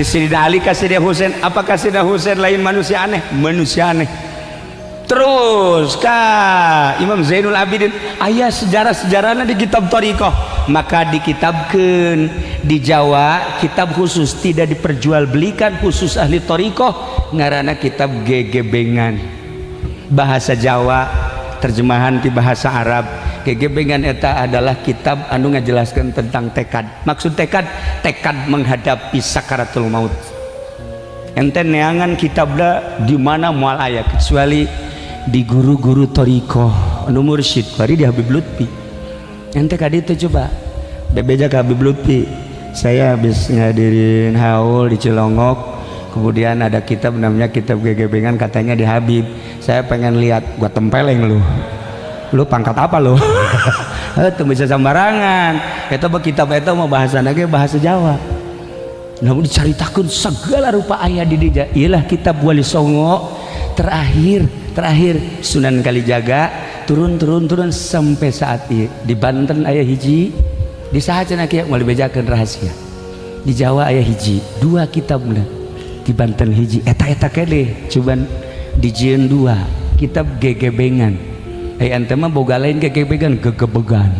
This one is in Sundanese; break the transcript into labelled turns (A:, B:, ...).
A: Ti Sayyidina Ali ka Sayyidina Husain. Apakah Sayyidina Husain lain manusia aneh? Manusia aneh. Terus ka Imam Zainul Abidin, aya sejarah-sejarahnya di kitab thariqah, maka dikitabkeun di Jawa kitab khusus, tidak diperjualbelikan, khusus ahli thariqah, ngaranna kitab Gegebengan, bahasa Jawa terjemahan di bahasa Arab. Gegebengan eta adalah kitab anu ngajelaskan tentang tekad. Maksud tekad, tekad menghadapi sakaratul maut. Ente neangan kitabna di mana moal aya, kecuali di guru-guru thariqah anu mursyid bari di Habib Lutfi. Ente kadi itu coba bebeja ke Habib Lutfi, "Saya habis ngadirin haul di Cilongok, kemudian ada kitab namanya kitab Gegebengan, katanya di Habib, saya pengen lihat." "Gua tempeleng lu. Lu pangkat apa lu?" Itu bisa sembarangan. Itu kitab itu mau bahasa lagi bahasa Jawa, namun diceritakan segala rupa ayat di dia. Ialah kitab Wali Songo terakhir, terakhir Sunan Kalijaga, turun turun turun sampai saat ini. Di Banten aya hiji, di saha cenah kieu, moal dibejakeun, rahasia. Di Jawa aya hiji dua kitabna, di Banten hiji, eta eta kene cuman dijieun dua kitab Gegebengan. Eh, ente mah boga lain gegebegan, gegebegan.